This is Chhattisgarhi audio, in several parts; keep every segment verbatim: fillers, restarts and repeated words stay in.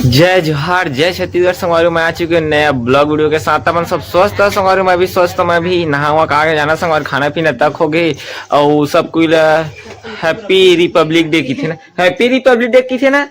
जय जोहार, जय छत्तीसगढ़ संगवारी, मैं आ चुके नया ब्लॉग वीडियो के साथ। अपन सब स्वस्थ हो संगवारी, मैं भी स्वस्थ हूँ। मैं भी नहावा का के जाना संगवारी, खाना पीना तक हो गई और सब कोई ला हैप्पी रिपब्लिक डे की थे ना, हैप्पी रिपब्लिक डे की थे ना।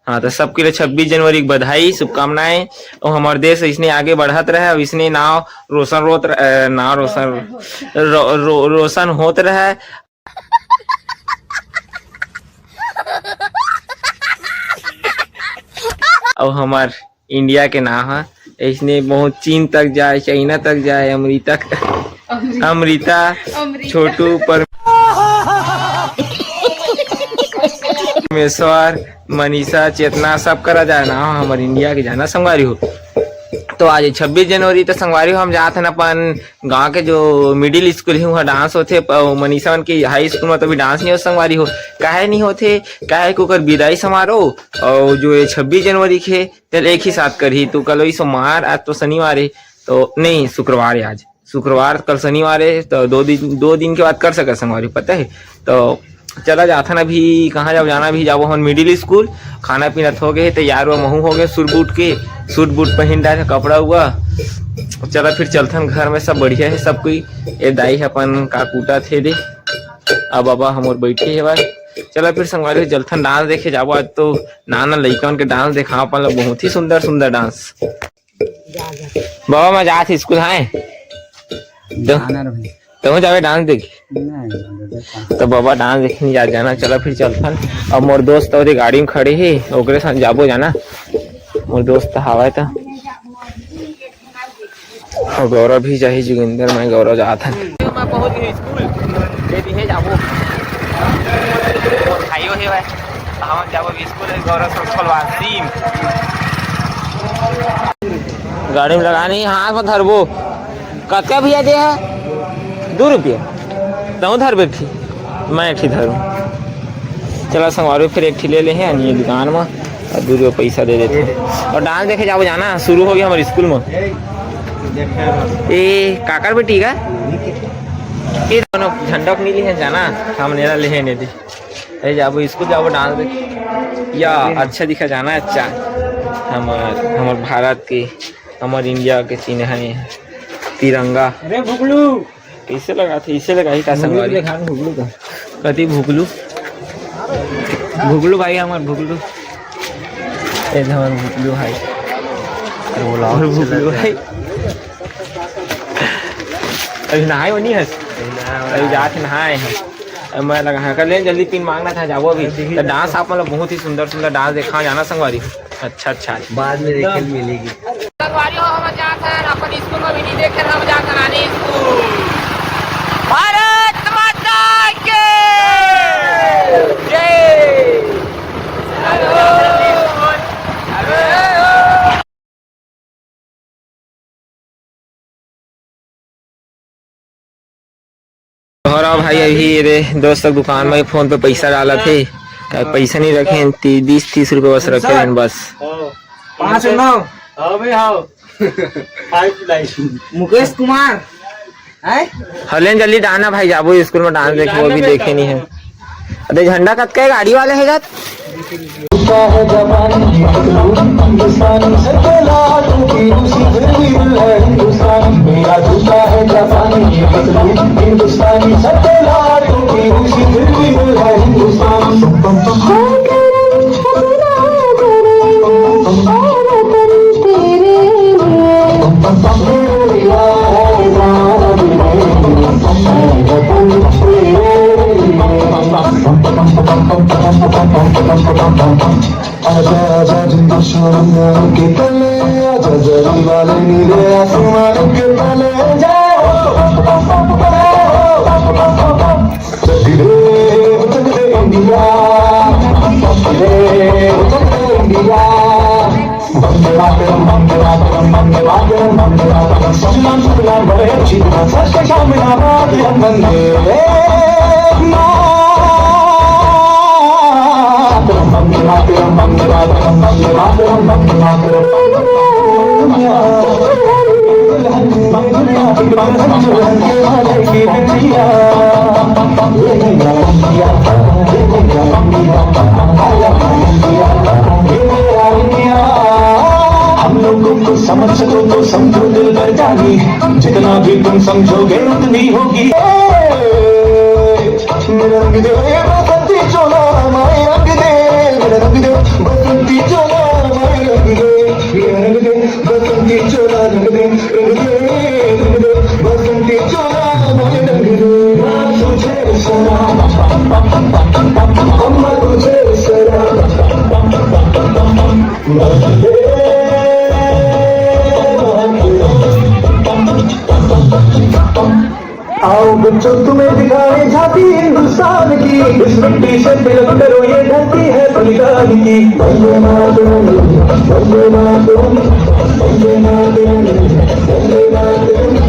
हाँ, तो सब कोई ला छब्बीस जनवरी की बधाई, शुभकामनाएं। और हमारे देश इसने आगे बढ़त रहे और इसने नाव रोशन रोत रहे, नाव रोशन रो, रो, रोशन होत रहे। अउ हमर इंडिया के नाम ह, इसने बहुत चीन तक जाए, चाइना तक जाए, अमरीता, अमरीता, अमरीता। छोटू पर परमेश्वर, मनीषा, चेतना, सब करा जाए ना, हमर इंडिया के जाना संगवारी हो। तो आज छब्बीस जनवरी, तो संगवारी हो, हम जात हन अपन गांव के जो मिडिल स्कूल हे, वहाँ डांस होथे। मनीषा मन के हाई स्कूल में तो अभी डांस नहीं हो संगवारी हो। काहे नहीं होथे? काहे कि ओकर विदाई समारोह और जो ये छब्बीस जनवरी के, चल एक ही साथ करही। तो कल वही सोमवार, आज तो शनिवार है, तो नहीं, शुक्रवार है आज। शुक्रवार, कल शनिवार है, तो दो दिन, दो दिन के बाद कर सके संगवारी, पता है। तो चला जाथन अभी, कहाँ जाबो, जाना अभी जाबो हमन मिडिल स्कूल। खाना पीना तो हो गए, तैयार हुआ महू हो गए, सूट बूट के, सूट बूट पहन डाले, कपड़ा हुआ। चला फिर चलथन घर में, सब बढ़िया है सब कोई। ए दाई है अपन का कूटा थे दे, अब बाबा हमर बैठे है भाई। चला फिर संगवारी चलथन डांस देखे जाबो। आज तो नाना लइकन के डांस देखा अपन ला, बहुत ही सुंदर सुंदर डांस। बाबा, मैं जात स्कूल, हाँ। तो, जाना रहे। तहूँ जाबे डांस देखे? नहीं, देखा। तो बाबा डांस देखे नहीं जा, जाना, चला फिर चलथन। अब मोर दोस्त और गाड़ी में खड़े हे, ओकरे साथ जाबो जाना। मोर दोस्त हवाए तो। और गौरव भी जाही, जोगिंदर, मैं, गौरव जात हन। मैं पहुंच गए स्कूल, दे दी है जाबो। और भाइयों हे भाई, तो हम जाबो स्कूल, गौरव सब खोलवा सीम। गाड़ी में लगा नहीं, हाथ में धरबो। कतका भैया दे है? दो रुपया। तहूँ धर बेठी, मैं एक ठी धरूँ। चला संगवारी, फिर एक ठी ले ले हैं ये दुकान में, और दो रुपया पैसा दे देते हैं। और डांस देखे जाबो जाना, शुरू हो गया हमारे स्कूल में। ए काकर बेटी का, ये दोनों झंडा को नहीं ले हैं जाना, हम नेला ले हैं नहीं। अरे जाबो स्कूल, जाबो डांस देख। या अच्छा दिखा जाना, अच्छा। हमर, हमर भारत के, हमर इंडिया के चिन्ह है तिरंगा। अरे भुगलू। कैसे लगा थे? इसे लगा ही का भुगलू संगवारी? देखा भुगलू का। कति भुगलू? भुगलू भाई, हमर भुगलू। ए हमर भुगलू भाई। अरे बोला, और भुगलू भाई। अभी नहाए हो नहीं हस? अभी जात नहाए हैं। अब मैं लगा, हाँ, कर ले, जल्दी पिन मांगना था, जाबो अभी। तो डांस आप मतलब बहुत ही सुंदर सुंदर डांस देखा जाना संगवारी। अच्छा, अच्छा, अच्छा। बाद में देखे मिलेगी। संगवारी हो, हम जात हन, अपन स्कूल में भी नहीं देखे, हम जात हन आने स्कूल। भारत माता के जय। और भाई, अभी रे दोस्त के दुकान में फोन पे पैसा डालत हे, पैसा नहीं रखे हैं, ती-, बीस तीस रुपए बस रखे हैं बस। पाँच नौ। हाँ भाई, हाँ। Five nine। मुकेश कुमार। हैं? हलेन जल्दी डाना भाई, जाबो स्कूल में डांस देखे, वो भी देखे नहीं है। अरे झंडा कतका है गाड़ी वाले है जात? आजा आजा जिंदू शोरूम के तले, आजा जरी वाले नीले आसमान के तले, जय हो, जय हो, जय हो। चक दे इंडिया, चक दे इंडिया। वंदे मातरम, वंदे मातरम, वंदे मातरम, वंदे मातरम। सुजलाम सुफलाम बड़े अच्छी तरह सत्य श्याम नाम वंदे मातरम, वंदे मातरम, वंदे मातरम, वंदे मातरम, वंदे मातरम। जितना भी तुम समझोगे उतनी होगी। मेरा रंग दे, ये बसंती चोला, माए रंग दे, मेरा रंग दे, बसंती चोला, माए रंग दे, मेरा रंग दे, बसंती चोला, रंग दे, रंग दे, रंग दे, बसंती चोला, माए रंग दे। तुझे सलाम, अम्मा तुझे सलाम। आओ बच्चों, तुम्हें दिखाए झांकी हिंदुस्तान की। इस मिट्टी से तिलक करो, ये धरती है बलिदान की। वंदे मातरम, वंदे मातरम, वंदे मातरम, वंदे मातरम।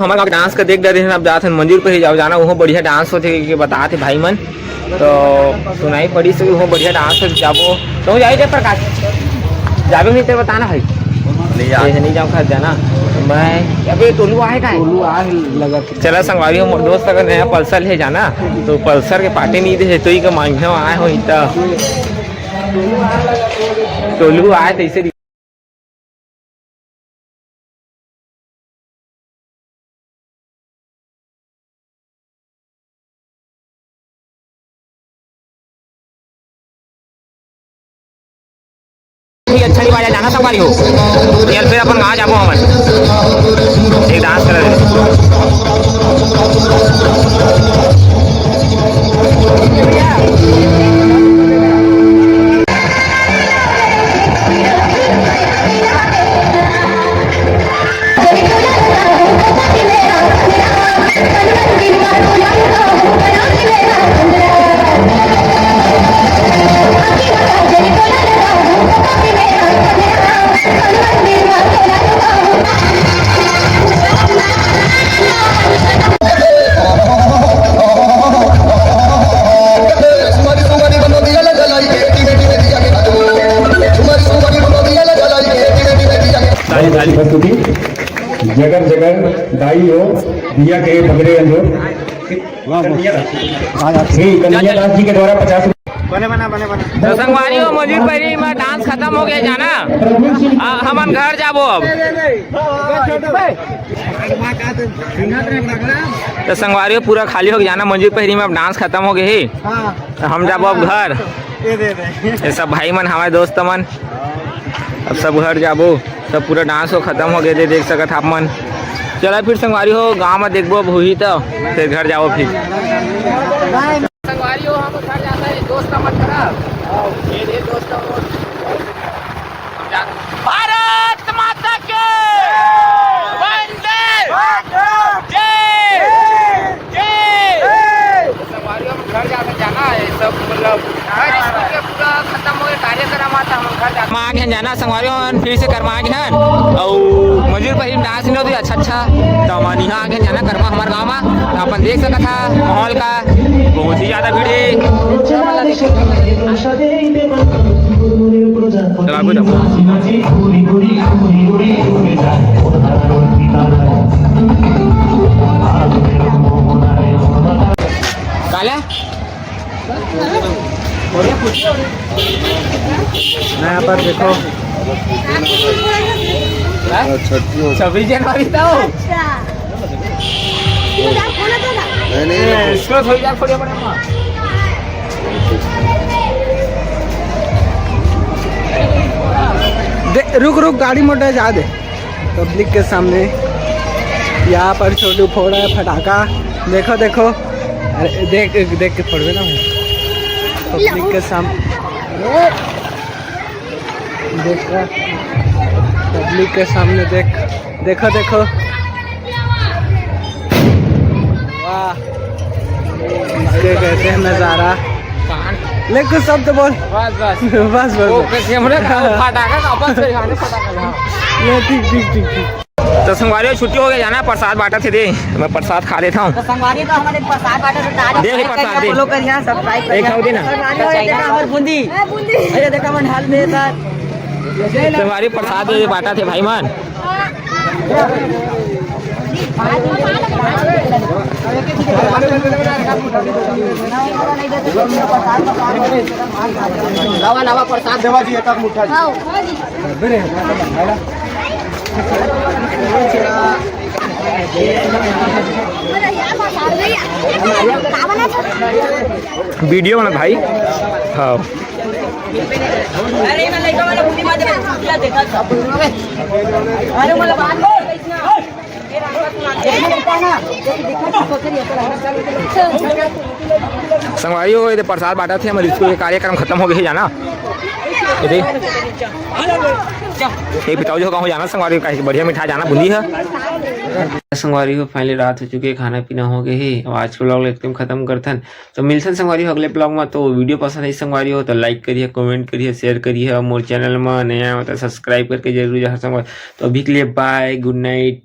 हमर गाँव के डांस का देख डरे हन, अब जात हन मंजूर पहिरी जाबो जाना, उहो बढ़िया डांस होथे के बतात हे भाई मन। तो सुनाई पड़ी से उहो बढ़िया डांस होथे, जाबो। तो जाई दे प्रकाश, जाबे नहीं ते बताना भाई। नहीं यार। ए, नहीं जाऊँ खा जाना। मैं अबे टोलू आहे का? टोलू आहे लगत। चला संगवारी हो, मोर दोस्त अगर नया पल्सर हे जाना, तो पल्सर के पार्टी नहीं दे, तो ही का मांगे आए हो इतना। टोलू आए तो इसे भी अच्छा रिवाज है, जाना संगवारी हो। ये फिर अपन कहाँ जाबो हमन? एक डांस कर। जगह जगह दाई हो, दिया के बगरे अंजोर। वाह, वाह। कन्हैया दास। हाँ, यार। श्री कन्हैया दास जी के द्वारा पचास रुपये। बने बना, बने बना। तो संगवारी हो, मंजूर पहिरी में डांस खत्म हो गया जाना। आ, हमन घर जाबो अब। तो संगवारी हो, पूरा खाली हो गया जाना, मंजूर पहिरी में अब डांस खत्म हो गए हे। हाँ। तो हम जाबो अब घर। ये दे दे। ये सब भाई मन, हमारे दोस्त मन। अब सब घर जाबो, सब पूरा डांस हो खत्म हो गए थे, देख सकत आप मन। चला फिर संगवारी हो, गांव में देखबो, अब होही तो फिर घर जाबो फिर। संगवारी हो, हम घर जाता है, दोस्त का मत खराब। ये, ये दोस्त का मत। भारत माता के वंदे जय। जय। संगवारी हो, हम घर जाकर जाना है, सब मतलब हर स्कूल के पूरा खत्म हो गया कार्यक्रम, आता हम घर जाकर। हम आगे जाना संगवारी हो, फिर से करमा आगे हैं। और मजूर पर ही डांस नहीं होती, अच्छा, अच्छा। तो हम यहाँ आगे जाना करमा हमारे गाँव में, तो अपन देख सकत हा माहौल का, बहुत ही ज्यादा भीड़ है। चला, कोई ना। काला? यहाँ पर देखो। छब्बीस जनवरी तो। अच्छा। नहीं, नहीं, ए, इसको थोड़ी यार, थोड़ी अपने माँ। दे, रुक, रुक, गाड़ी मोटर जा दे। पब्लिक के सामने यहाँ पर छोटू फोड़ रहा है फटाका। देखो, देखो, अरे देख, देख के फोड़बे ना भाई। पब्लिक के सामने देख, पब्लिक के सामने देख, देखो, देखो। वाह, इसके कहते हैं नजारा। ले कुछ शब्द बोल। बस, बस। बस, बस, वो बस। कैसे हमने कहा, फटाका का, बस, फिर हमने फटाका, हाँ। ये ठीक, ठीक, ठीक, ठीक। तो संगवारी हो, छुट्टी हो गया, जाना प्रसाद बांटा थे दे, मैं प्रसाद खा लेता हूँ। तो संगवारी तो हमारे प्रसाद बांटा थे, आज दे, like प्रसाद करिए, दे। Follow करिए, subscribe करिए। एक खाओ दे ना। संगवारी हो, देखा हमार बूंदी। अरे देखा मन ढाल दे सर। संगवारी प्रसाद दे बांटा थे भाई मन। लावा, लावा, प्रसाद देवा जी, एक मुट्ठा जी। वीडियो बना भाई। हाँ। अरे, मैं लड़का वाला बुद्धि मार दे, मैं देखा था। अरे, मला बात बोल। संगवारी हो, ये प्रसाद बांटा थे, हमारे स्कूल के कार्यक्रम खत्म हो गए, जाना। ये दे। ये पिताजी हो, कहाँ हो जाना संगवारी, काहे कि बढ़िया मिठाई जाना बूंदी है। संगवारी हो, finally रात हो चुके, खाना पीना हो गए है। अब आज के vlog ला एकदम खत्म करथन। तो मिलथन संगवारी हो अगले vlog में। तो वीडियो पसंद आई संगवारी हो तो like करिए, comment करिए, share करिए, और मोर channel में नया हो तो subscribe करके जरूर जाहर संगवारी। तो अभी के लिए bye, good night।